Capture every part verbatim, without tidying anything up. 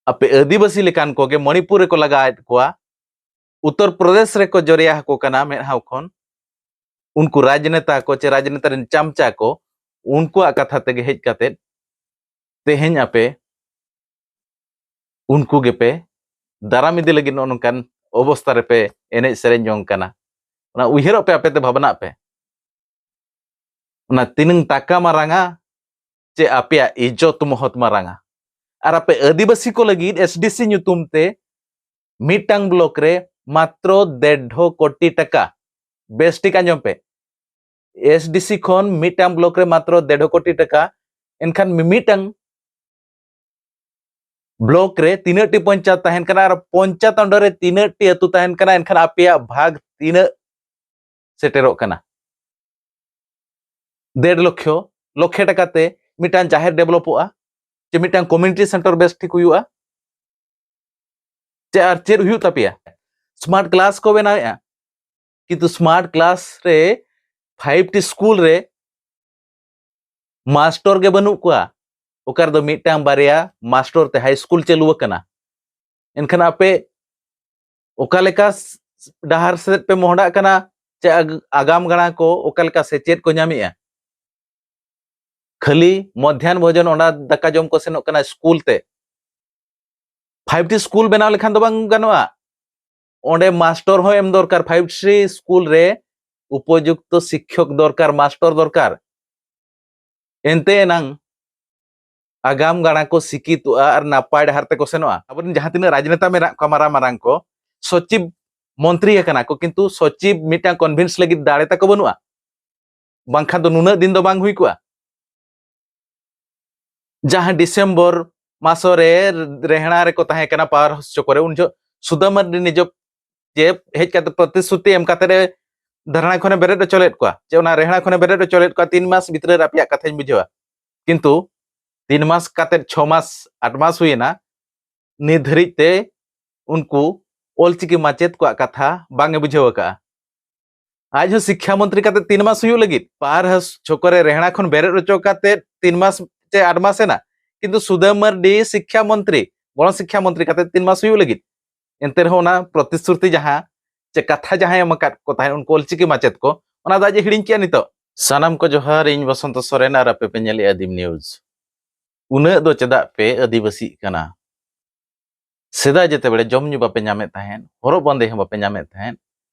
ᱟᱯᱮ ᱟᱹᱫᱤᱵᱟᱹᱥᱤ ᱞᱮᱠᱟᱱ ᱠᱚᱜᱮ ᱢᱚᱱᱤᱯᱩᱨ ᱨᱮᱠᱚ ᱞᱟᱜᱟᱭᱮᱫ ᱠᱚᱣᱟ, ᱩᱛᱛᱚᱨ ᱯᱨᱚᱫᱮᱥ ᱨᱮᱠᱚ ᱡᱚᱨᱭᱟ ᱟᱠᱚ ᱠᱟᱱᱟ ᱢᱮᱫᱦᱟᱣ ᱠᱷᱚᱱ, ᱩᱱᱠᱩ ᱨᱟᱡᱽᱱᱮᱛᱟ ᱠᱚ ᱪᱮ ᱨᱟᱡᱽᱱᱮᱛᱟ ᱨᱮᱱ ᱪᱟᱢᱪᱟ ᱠᱚ, ᱩᱱᱠᱩᱣᱟᱜ ᱠᱟᱛᱷᱟ ᱛᱮᱜᱮ ᱦᱮᱡ ᱠᱟᱛᱮ ᱛᱮᱦᱮᱧ ᱟᱯᱮ ᱩᱱᱠᱩ ᱜᱮᱯᱮ ᱫᱟᱨᱟᱢ ᱤᱫᱤ ᱞᱟᱹᱜᱤᱫ ᱱᱚᱜᱼᱚ ᱱᱚᱝᱠᱟᱱ ᱚᱵᱚᱥᱛᱟ ᱨᱮᱯᱮ ᱮᱱᱮᱡ ᱥᱮᱨᱮᱧ ᱡᱚᱝ ᱠᱟᱱᱟ᱾ ᱚᱱᱟ ᱩᱭᱦᱟᱹᱨᱚᱜ ᱯᱮ, ᱟᱯᱮ ᱛᱮ ᱵᱷᱟᱵᱽᱱᱟᱜ ᱯᱮ᱾ ᱚᱱᱟ ᱛᱤᱱᱟᱹᱝ ᱴᱟᱠᱟ ᱢᱟᱨᱟᱝᱟ ᱪᱮ ᱟᱯᱮᱭᱟᱜ ᱤᱡᱽᱡᱚᱛ ᱢᱚᱦᱚᱛ ᱢᱟᱨᱟᱝᱟ? ᱟᱨ ᱟᱯᱮ ᱟᱹᱫᱤᱵᱟᱹᱥᱤ ᱠᱚ ᱞᱟᱹᱜᱤᱫ ᱮᱥᱰᱤᱥᱤ ᱧᱩᱛᱩᱢ ᱛᱮ ᱢᱤᱫᱴᱟᱝ ᱵᱞᱚᱠ ᱨᱮ ᱢᱟᱛᱨᱚ ᱰᱮᱲ ᱠᱳᱴᱤ ᱴᱟᱠᱟ᱾ ᱵᱮᱥ ᱴᱷᱤᱠ ᱟᱸᱡᱚᱢ ᱯᱮ, ᱮᱥᱰᱤᱥᱤ ᱠᱷᱚᱱ ᱢᱤᱫᱴᱟᱝ ᱵᱞᱚᱠ ᱨᱮ ᱢᱟᱛᱨᱚ ᱰᱮᱲ ᱠᱳᱴᱤ ᱴᱟᱠᱟ᱾ ᱮᱱᱠᱷᱟᱱ ᱢᱤᱢᱤᱫᱴᱟᱝ ᱵᱞᱚᱠ ᱨᱮ ᱛᱤᱱᱟᱹᱜ ᱴᱤ ᱯᱚᱧᱪᱟᱭᱮᱛ ᱛᱟᱦᱮᱱ ᱠᱟᱱᱟ ᱟᱨ ᱯᱚᱧᱪᱟᱭᱮᱛ ᱚᱸᱰᱮ ᱨᱮ ᱛᱤᱱᱟᱹᱜ ᱴᱤ ᱟᱹᱛᱩ ᱛᱟᱦᱮᱱ ᱠᱟᱱᱟ, ᱮᱱᱠᱷᱟᱱ ᱟᱯᱮᱭᱟᱜ ᱵᱷᱟᱜᱽ ᱛᱤᱱᱟᱹᱜ ᱥᱮᱴᱮᱨᱚᱜ ᱠᱟᱱᱟ? ᱰᱮᱲ ᱞᱚᱠᱷᱚ, ᱞᱚᱠᱷᱮ ᱴᱟᱠᱟ ᱛᱮ ᱢᱤᱫᱴᱟᱝ ᱡᱟᱦᱮᱨ ᱰᱮᱵᱷᱞᱚᱯᱚᱜᱼᱟ, ᱪᱮ ᱢᱤᱫᱴᱟᱝ ᱠᱚᱢᱤᱭᱩᱱᱤᱴᱤ ᱥᱮᱱᱴᱟᱨ ᱵᱮᱥ ᱴᱷᱤᱠ ᱦᱩᱭᱩᱜᱼᱟ, ᱪᱮ ᱟᱨ ᱪᱮᱫ ᱦᱩᱭᱩᱜ ᱛᱟᱯᱮᱭᱟ? ᱥᱢᱟᱨᱴ ᱠᱞᱟᱥ ᱠᱚ ᱵᱮᱱᱟᱣᱮᱫᱼᱟ, ᱠᱤᱱᱛᱩ ᱥᱢᱟᱨᱴ ᱠᱞᱟᱥ ᱨᱮ ᱯᱷᱟᱭᱤᱵᱷ ᱴᱤ ᱥᱠᱩᱞ ᱨᱮ ᱢᱟᱥᱴᱚᱨ ᱜᱮ ᱵᱟᱹᱱᱩᱜ ᱠᱚᱣᱟ᱾ ᱚᱠᱟ ᱨᱮᱫᱚ ᱢᱤᱫᱴᱟᱝ ᱵᱟᱨᱭᱟ ᱢᱟᱥᱴᱚᱨ ᱛᱮ ᱦᱟᱭ ᱥᱠᱩᱞ ᱪᱟᱹᱞᱩ ᱟᱠᱟᱱᱟ᱾ ᱮᱱᱠᱷᱟᱱ ᱟᱯᱮ ᱚᱠᱟ ᱞᱮᱠᱟ ᱰᱟᱦᱟᱨ ᱥᱮᱫ ᱯᱮ ᱢᱚᱦᱰᱟᱜ ᱠᱟᱱᱟ? ᱪᱮ ᱟᱜᱟᱢ ᱜᱟᱲᱟ ᱠᱚ ᱚᱠᱟ ᱞᱮᱠᱟ ᱥᱮᱪᱮᱫ ᱠᱚ ᱧᱟᱢᱮᱜᱼᱟ? ᱠᱷᱟᱹᱞᱤ ᱢᱚᱫᱷᱭᱟᱱ ᱵᱷᱳᱡᱚᱱ ᱚᱱᱟ ᱫᱟᱠᱟ ᱡᱚᱢ ᱠᱚ ᱥᱮᱱᱚᱜ ᱠᱟᱱᱟ ᱥᱠᱩᱞ ᱛᱮ᱾ ᱯᱷᱟᱭᱤᱵᱷ ᱴᱤ ᱥᱠᱩᱞ ᱵᱮᱱᱟᱣ ᱞᱮᱠᱷᱟᱱ ᱫᱚ ᱵᱟᱝ ᱜᱟᱱᱚᱜᱼᱟ᱾ ᱚᱸᱰᱮ ᱢᱟᱥᱴᱚᱨ ᱦᱚᱸ ᱮᱢ ᱫᱚᱨᱠᱟᱨ, ᱯᱷᱟᱭᱤᱵᱷ ᱴᱤ ᱥᱠᱩᱞ ᱨᱮ ᱩᱯᱚᱡᱩᱠᱛᱚ ᱥᱤᱠᱠᱷᱚᱠ ᱫᱚᱨᱠᱟᱨ, ᱢᱟᱥᱴᱚᱨ ᱫᱚᱨᱠᱟᱨ᱾ ᱮᱱᱛᱮ ᱮᱱᱟᱝ ᱟᱜᱟᱢ ᱜᱟᱲᱟ ᱠᱚ ᱥᱤᱠᱠᱷᱤᱛᱚᱜᱼᱟ ᱟᱨ ᱱᱟᱯᱟᱭ ᱰᱟᱦᱟᱨ ᱛᱮᱠᱚ ᱥᱮᱱᱚᱜᱼᱟ᱾ ᱟᱵᱚᱨᱮᱱ ᱡᱟᱦᱟᱸ ᱛᱤᱱᱟᱹᱜ ᱨᱟᱡᱽᱱᱮᱛᱟ ᱢᱮᱱᱟᱜ ᱠᱚᱣᱟ ᱢᱟᱨᱟᱝ ᱢᱟᱨᱟᱝ ᱠᱚ, ᱥᱚᱪᱤᱵᱽ ᱢᱚᱱᱛᱨᱤ ᱟᱠᱟᱱᱟ ᱠᱚ, ᱠᱤᱱᱛᱩ ᱥᱚᱪᱤᱵᱽ ᱢᱤᱫᱴᱟᱝ ᱠᱚᱱᱵᱷᱤᱱᱥ ᱞᱟᱹᱜᱤᱫ ᱫᱟᱲᱮ ᱛᱟᱠᱚ ᱵᱟᱹᱱᱩᱜᱼᱟ, ᱵᱟᱝᱠᱷᱟᱱ ᱫᱚ ᱱᱩᱱᱟᱹᱜ ᱫᱤᱱ ᱫᱚ ᱵᱟᱝ ᱦᱩᱭ ᱠᱚᱜᱼᱟ᱾ ᱡᱟᱦᱟᱸ ᱰᱤᱥᱮᱢᱵᱚᱨ ᱢᱟᱥᱚ ᱨᱮ ᱨᱮᱦᱲᱟ ᱨᱮᱠᱚ ᱛᱟᱦᱮᱸ ᱠᱟᱱᱟ ᱯᱟᱣᱟᱨ ᱦᱟᱣᱩᱥ ᱪᱚᱠᱚᱨ ᱨᱮ, ᱩᱱ ᱡᱚᱦᱚᱜ ᱥᱩᱫᱟᱹᱢ ᱢᱟᱨᱰᱤ ᱱᱤᱡᱮ ᱡᱮ ᱦᱮᱡ ᱠᱟᱛᱮ ᱯᱨᱚᱛᱤᱥᱨᱩᱛᱤ ᱮᱢ ᱠᱟᱛᱮ ᱨᱮ ᱫᱷᱟᱨᱱᱟ ᱠᱷᱚᱱᱮ ᱵᱮᱨᱮᱫ ᱦᱚᱪᱚ ᱞᱮᱫ ᱠᱚᱣᱟ, ᱡᱮ ᱚᱱᱟ ᱨᱮᱦᱲᱟ ᱠᱷᱚᱱᱮ ᱵᱮᱨᱮᱫ ᱦᱚᱪᱚ ᱞᱮᱫ ᱠᱚᱣᱟ, ᱛᱤᱱ ᱢᱟᱥ ᱵᱷᱤᱛᱨᱤ ᱨᱮ ᱟᱯᱮᱭᱟᱜ ᱠᱟᱛᱷᱟᱧ ᱵᱩᱡᱷᱟᱹᱣᱟ᱾ ᱠᱤᱱᱛᱩ ᱛᱤᱱ ᱢᱟᱥ ᱠᱟᱛᱮ ᱪᱷᱚ ᱢᱟᱥ, ᱟᱴ ᱢᱟᱥ ᱦᱩᱭᱮᱱᱟ, ᱱᱤᱛ ᱫᱷᱟᱹᱨᱤᱡ ᱛᱮ ᱩᱱᱠᱩ ᱚᱞᱪᱤᱠᱤ ᱢᱟᱪᱮᱫ ᱠᱚᱣᱟᱜ ᱠᱟᱛᱷᱟ ᱵᱟᱝ ᱮ ᱵᱩᱡᱷᱟᱹᱣ ᱟᱠᱟᱫᱼᱟ᱾ ᱟᱡ ᱦᱚᱸ ᱥᱤᱠᱠᱷᱟ ᱢᱚᱱᱛᱨᱤ ᱠᱟᱛᱮ ᱛᱤᱱ ᱢᱟᱥ ᱦᱩᱭᱩᱜ ᱞᱟᱹᱜᱤᱫ, ᱯᱟᱣᱟᱨ ᱦᱟᱣᱩᱥ ᱪᱚᱠᱚᱨ ᱨᱮ ᱨᱮᱦᱲᱟ ᱠᱷᱚᱱ ᱵᱮᱨᱮᱫ ᱦᱚᱪᱚ ᱠᱟᱛᱮ ᱛᱤᱱ ᱢᱟᱥ ᱪᱮ ᱟᱴ ᱢᱟᱥ ᱮᱱᱟ, ᱠᱤᱱᱛᱩ ᱥᱩᱫᱟᱹᱢ ᱢᱟᱨᱰᱤ ᱥᱤᱠᱠᱷᱟ ᱢᱚᱱᱛᱨᱤ ᱜᱚᱱᱚ ᱥᱤᱠᱠᱷᱟ ᱢᱚᱱᱛᱨᱤ ᱠᱟᱛᱮ ᱛᱤᱱ ᱢᱟᱥ ᱦᱩᱭᱩᱜ ᱞᱟᱹᱜᱤᱫ᱾ ᱮᱱᱛᱮ ᱨᱮᱦᱚᱸ ᱚᱱᱟ ᱯᱨᱚᱛᱤᱥᱨᱩᱛᱤ ᱡᱟᱦᱟᱸ ᱪᱮ ᱠᱟᱛᱷᱟ ᱡᱟᱦᱟᱸᱭ ᱮᱢ ᱟᱠᱟᱫ ᱠᱚ ᱛᱟᱦᱮᱸᱫ ᱩᱱᱠᱩ ᱚᱞᱪᱤᱠᱤ ᱢᱟᱪᱮᱫ ᱠᱚ, ᱚᱱᱟ ᱫᱚ ᱟᱡ ᱮ ᱦᱤᱲᱤᱧ ᱠᱮᱜᱼᱟ ᱱᱤᱛᱚᱜ᱾ ᱥᱟᱱᱟᱢ ᱠᱚ ᱡᱚᱦᱟᱨ, ᱤᱧ ᱵᱚᱥᱚᱱᱛᱚ ᱥᱚᱨᱮᱱ ᱟᱨ ᱟᱯᱮ ᱯᱮ ᱧᱮᱞᱮᱫᱼᱟ ᱫᱤᱯ ᱱᱤᱭᱩᱡᱽ᱾ ᱩᱱᱟᱹᱜ ᱫᱚ ᱪᱮᱫᱟᱜ ᱯᱮ ᱟᱹᱫᱤᱵᱟᱹᱥᱤᱜ ᱠᱟᱱᱟ? ᱥᱮᱫᱟᱭ ᱡᱮᱛᱮ ᱵᱮᱲᱮ ᱡᱚᱢ ᱧᱩ ᱵᱟᱯᱮ ᱧᱟᱢᱮᱫ ᱛᱟᱦᱮᱸᱫ, ᱦᱚᱨᱚᱜ ᱵᱟᱸᱫᱮ ᱦᱚᱸ ᱵᱟᱯᱮ ᱧᱟᱢᱮᱫ ᱛᱟᱦᱮᱸᱫ,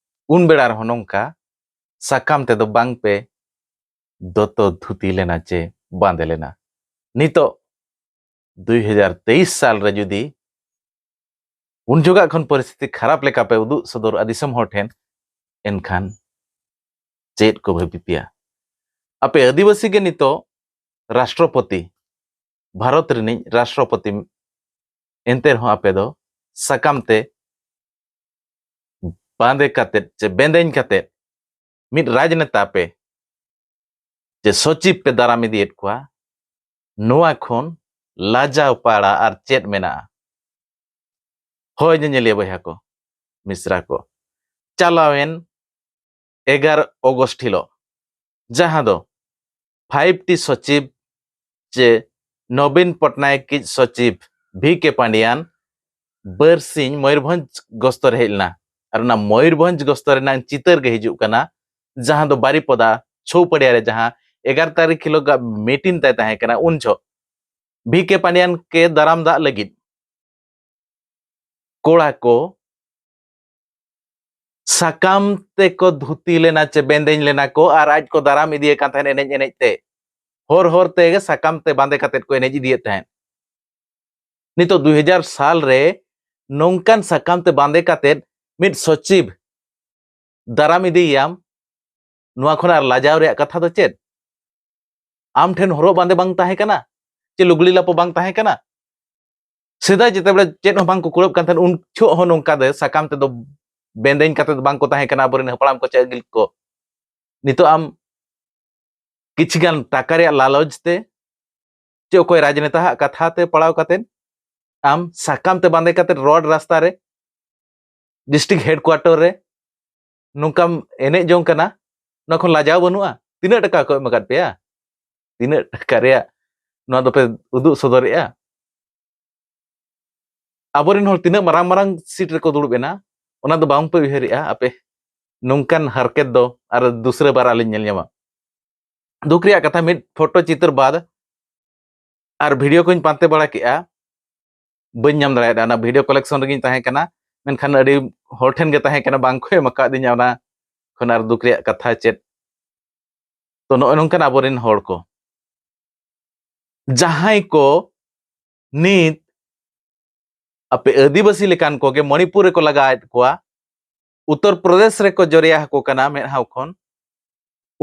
ᱩᱱ ᱵᱮᱲᱟ ᱨᱮᱦᱚᱸ ᱱᱚᱝᱠᱟ ᱥᱟᱠᱟᱢ ᱛᱮᱫᱚ ᱵᱟᱝ ᱯᱮ ᱫᱚᱛᱚ ᱫᱷᱩᱛᱤ ᱞᱮᱱᱟ ᱪᱮ ᱵᱟᱸᱫᱮ ᱞᱮᱱᱟ᱾ ᱱᱤᱛᱚᱜ ᱫᱩᱭ ᱦᱟᱡᱟᱨ ᱛᱮᱭᱤᱥ ᱥᱟᱞ ᱨᱮ ᱡᱩᱫᱤ ᱩᱱ ᱡᱚᱠᱷᱟᱜ ᱠᱷᱚᱱ ᱯᱚᱨᱤᱥᱛᱷᱤᱛᱤ ᱠᱷᱟᱨᱟᱯ ᱞᱮᱠᱟ ᱯᱮ ᱩᱫᱩᱜ ᱥᱚᱫᱚᱨᱟ ᱫᱤᱥᱚᱢ ᱦᱚᱲ ᱴᱷᱮᱱ, ᱮᱱᱠᱷᱟᱱ ᱪᱮᱫ ᱠᱚ ᱵᱷᱟᱹᱵᱤ ᱯᱮᱭᱟ? ᱟᱯᱮ ᱟᱹᱫᱤᱵᱟᱹᱥᱤ ᱜᱮ ᱱᱤᱛᱚᱜ ᱨᱟᱥᱴᱨᱚᱯᱚᱛᱤ, ᱵᱷᱟᱨᱚᱛ ᱨᱤᱱᱤᱡ ᱨᱟᱥᱴᱨᱚᱯᱚᱛᱤ, ᱮᱱᱛᱮ ᱨᱮᱦᱚᱸ ᱟᱯᱮ ᱫᱚ ᱥᱟᱠᱟᱢ ᱛᱮ ᱵᱟᱸᱫᱮ ᱠᱟᱛᱮᱫ ᱪᱮ ᱵᱮᱸᱫᱮᱧ ᱠᱟᱛᱮᱫ ᱢᱤᱫ ᱨᱟᱡᱽᱱᱮᱛᱟ ᱯᱮ ᱪᱮ ᱥᱚᱪᱤᱵᱽ ᱯᱮ ᱫᱟᱨᱟᱢ ᱤᱫᱤᱭᱮᱫ ᱠᱚᱣᱟ᱾ ᱱᱚᱣᱟ ᱠᱷᱚᱱ ᱞᱟᱡᱟᱣ ᱯᱟᱲᱟ ᱟᱨ ᱪᱮᱫ ᱢᱮᱱᱟᱜᱼᱟ? ᱦᱳᱭ ᱧᱮᱧᱮᱞᱤᱭᱟᱹ ᱵᱚᱭᱦᱟ ᱠᱚ, ᱢᱤᱥᱨᱟ ᱠᱚ, ᱪᱟᱞᱟᱣᱮᱱ ᱮᱜᱟᱨᱚ ᱚᱜᱚᱥᱴ ᱦᱤᱞᱳᱜ, ᱡᱟᱦᱟᱸ ᱫᱚ ᱯᱷᱟᱭᱤᱵᱷ ᱴᱤ ᱥᱚᱪᱤᱵᱽ ᱪᱮ ᱱᱚᱵᱤᱱ ᱯᱚᱴᱱᱟᱭᱮᱠ ᱤᱡ ᱥᱚᱪᱤᱵᱽ ᱵᱷᱤ ᱠᱮ ᱯᱟᱱᱰᱤᱭᱟᱱ ᱵᱟᱨᱥᱤᱧ ᱢᱚᱭᱩᱨᱵᱷᱚᱸᱡᱽ ᱜᱚᱥᱛᱚ ᱨᱮ ᱦᱮᱡ ᱞᱮᱱᱟ᱾ ᱟᱨ ᱚᱱᱟ ᱢᱚᱭᱩᱨᱵᱷᱚᱸᱡᱽ ᱜᱚᱥᱛᱚ ᱨᱮᱱᱟᱜ ᱪᱤᱛᱟᱹᱨ ᱜᱮ ᱦᱤᱡᱩᱜ ᱠᱟᱱᱟ, ᱡᱟᱦᱟᱸ ᱫᱚ ᱵᱟᱨᱤᱯᱚᱫᱟ ᱪᱷᱚᱣᱯᱟᱲᱤᱭᱟ ᱨᱮ ᱡᱟᱦᱟᱸ ᱮᱜᱟᱨᱚ ᱛᱟᱹᱨᱤᱠᱷ ᱦᱤᱞᱳᱜᱟᱜ ᱢᱤᱴᱤᱝ ᱛᱟᱭ ᱛᱟᱦᱮᱸ ᱠᱟᱱᱟ, ᱩᱱ ᱡᱚᱦᱚᱜ ᱵᱷᱤ ᱠᱮ ᱯᱟᱱᱰᱤᱭᱟᱱ ᱠᱮ ᱫᱟᱨᱟᱢ ᱫᱟᱜ ᱞᱟᱹᱜᱤᱫ ᱠᱚᱲᱟ ᱠᱚ ᱥᱟᱠᱟᱢ ᱛᱮᱠᱚ ᱫᱷᱩᱛᱤ ᱞᱮᱱᱟ ᱪᱮ ᱵᱮᱸᱫᱮᱧ ᱞᱮᱱᱟ ᱠᱚ ᱟᱨ ᱟᱡ ᱠᱚ ᱫᱟᱨᱟᱢ ᱤᱫᱤᱭᱮ ᱠᱟᱱ ᱛᱟᱦᱮᱸᱫ ᱮᱱᱮᱡ ᱮᱱᱮᱡ ᱛᱮ᱾ ᱦᱚᱨ ᱦᱚᱨ ᱛᱮᱜᱮ ᱥᱟᱠᱟᱢ ᱛᱮ ᱵᱟᱸᱫᱮ ᱠᱟᱛᱮᱫ ᱠᱚ ᱮᱱᱮᱡ ᱤᱫᱤᱭᱮᱫ ᱛᱟᱦᱮᱸᱫ᱾ ᱱᱤᱛᱚᱜ ᱫᱩᱭ ᱦᱟᱡᱟᱨ ᱥᱟᱞ ᱨᱮ ᱱᱚᱝᱠᱟᱱ ᱥᱟᱠᱟᱢ ᱛᱮ ᱵᱟᱸᱫᱮ ᱠᱟᱛᱮᱫ ᱢᱤᱫ ᱥᱚᱪᱤᱵᱽ ᱫᱟᱨᱟᱢ ᱤᱫᱤᱭᱮᱭᱟᱢ, ᱱᱚᱣᱟ ᱠᱷᱚᱱ ᱟᱨ ᱞᱟᱡᱟᱣ ᱨᱮᱭᱟᱜ ᱠᱟᱛᱷᱟ ᱫᱚ ᱪᱮᱫ? ᱟᱢ ᱴᱷᱮᱱ ᱦᱚᱨᱚᱜ ᱵᱟᱸᱫᱮ ᱵᱟᱝ ᱛᱟᱦᱮᱸ ᱠᱟᱱᱟ ᱪᱮ ᱞᱩᱜᱽᱲᱤ ᱞᱟᱯᱚ ᱵᱟᱝ ᱛᱟᱦᱮᱸ ᱠᱟᱱᱟ? ᱥᱮᱫᱟᱭ ᱡᱮᱛᱮ ᱵᱮᱲᱮ ᱪᱮᱫ ᱦᱚᱸ ᱵᱟᱝ ᱠᱚ ᱠᱩᱲᱟᱹᱜ ᱠᱟᱱ ᱛᱟᱦᱮᱸᱫ, ᱩᱱ ᱡᱚᱦᱚᱜ ᱦᱚᱸ ᱱᱚᱝᱠᱟ ᱫᱚ ᱥᱟᱠᱟᱢ ᱛᱮᱫᱚ ᱵᱮᱸᱫᱮᱧ ᱠᱟᱛᱮ ᱫᱚ ᱵᱟᱝ ᱠᱚ ᱛᱟᱦᱮᱸ ᱠᱟᱱᱟ ᱟᱵᱚᱨᱮᱱ ᱦᱟᱯᱲᱟᱢ ᱠᱚ ᱪᱮ ᱟᱹᱜᱤᱞ ᱠᱚ᱾ ᱱᱤᱛᱚᱜ ᱟᱢ ᱠᱤᱪᱷᱤ ᱜᱟᱱ ᱴᱟᱠᱟ ᱨᱮᱭᱟᱜ ᱞᱟᱞᱚᱪ ᱛᱮ ᱪᱮ ᱚᱠᱚᱭ ᱨᱟᱡᱽᱱᱮᱛᱟ ᱦᱟᱜ ᱠᱟᱛᱷᱟ ᱛᱮ ᱯᱟᱲᱟᱣ ᱠᱟᱛᱮ ᱟᱢ ᱥᱟᱠᱟᱢ ᱛᱮ ᱵᱟᱸᱫᱮ ᱠᱟᱛᱮ ᱨᱳᱰ ᱨᱟᱥᱛᱟ ᱨᱮ, ᱰᱤᱥᱴᱨᱤᱠᱴ ᱦᱮᱰᱠᱩᱣᱟᱴᱚᱨ ᱨᱮ ᱱᱚᱝᱠᱟᱢ ᱮᱱᱮᱡ ᱡᱚᱝ ᱠᱟᱱᱟ, ᱱᱚᱣᱟ ᱠᱷᱚᱱ ᱞᱟᱡᱟᱣ ᱵᱟᱹᱱᱩᱜᱼᱟ? ᱛᱤᱱᱟᱹᱜ ᱴᱟᱠᱟ ᱠᱚ ᱮᱢ ᱟᱠᱟᱫ ᱯᱮᱭᱟ? ᱛᱤᱱᱟᱹᱜ ᱴᱟᱠᱟ ᱨᱮᱭᱟᱜ ᱱᱚᱣᱟ ᱫᱚᱯᱮ ᱩᱫᱩᱜ ᱥᱚᱫᱚᱨᱮᱜᱼᱟ? ᱟᱵᱚᱨᱮᱱ ᱦᱚᱲ ᱛᱤᱱᱟᱹᱜ ᱢᱟᱨᱟᱝ ᱢᱟᱨᱟᱝ ᱥᱤᱴ ᱨᱮᱠᱚ ᱫᱩᱲᱩᱵ ᱮᱱᱟ, ᱚᱱᱟ ᱫᱚ ᱵᱟᱝᱯᱮ ᱩᱭᱦᱟᱹᱨᱮᱜᱼᱟ ᱟᱯᱮ᱾ ᱱᱚᱝᱠᱟᱱ ᱦᱟᱨᱠᱮᱛ ᱫᱚ ᱟᱨ ᱫᱩᱥᱨᱟᱹ ᱵᱟᱨ ᱟᱹᱞᱤᱧ ᱧᱮᱞ ᱧᱟᱢᱟ᱾ ᱫᱩᱠ ᱨᱮᱭᱟᱜ ᱠᱟᱛᱷᱟ, ᱢᱤᱫ ᱯᱷᱳᱴᱳ ᱪᱤᱛᱟᱹᱨ ᱵᱟᱫ ᱟᱨ ᱵᱷᱤᱰᱤᱭᱳ ᱠᱚᱧ ᱯᱟᱱᱛᱮ ᱵᱟᱲᱟ ᱠᱮᱜᱼᱟ, ᱵᱟᱹᱧ ᱧᱟᱢ ᱫᱟᱲᱮᱭᱟᱫᱟ᱾ ᱚᱱᱟ ᱵᱷᱤᱰᱤᱭᱳ ᱠᱚᱞᱮᱠᱥᱚᱱ ᱨᱮᱜᱤᱧ ᱛᱟᱦᱮᱸ ᱠᱟᱱᱟ, ᱢᱮᱱᱠᱷᱟᱱ ᱟᱹᱰᱤ ᱦᱚᱲ ᱴᱷᱮᱱ ᱜᱮ ᱛᱟᱦᱮᱸ ᱠᱟᱱᱟ, ᱵᱟᱝ ᱠᱚ ᱮᱢ ᱟᱠᱟᱫᱤᱧᱟ᱾ ᱚᱱᱟ ᱠᱷᱚᱱ ᱟᱨ ᱫᱩᱠ ᱨᱮᱭᱟᱜ ᱠᱟᱛᱷᱟ ᱪᱮᱫ? ᱛᱚ, ᱱᱚᱜᱼᱚᱭ ᱱᱚᱝᱠᱟᱱ ᱟᱵᱚᱨᱮᱱ ᱦᱚᱲ ᱠᱚ, ᱡᱟᱦᱟᱸᱭ ᱠᱚ ᱱᱤᱛ ᱟᱯᱮ ᱟᱹᱫᱤᱵᱟᱹᱥᱤ ᱞᱮᱠᱟᱱ ᱠᱚᱜᱮ ᱢᱚᱬᱤᱯᱩᱨ ᱨᱮᱠᱚ ᱞᱟᱜᱟᱣᱮᱫ ᱠᱚᱣᱟ, ᱩᱛᱛᱚᱨ ᱯᱨᱚᱫᱮᱥ ᱨᱮᱠᱚ ᱡᱚᱨᱭᱟ ᱟᱠᱚ ᱠᱟᱱᱟ ᱢᱮᱫᱦᱟᱣ ᱠᱷᱚᱱ,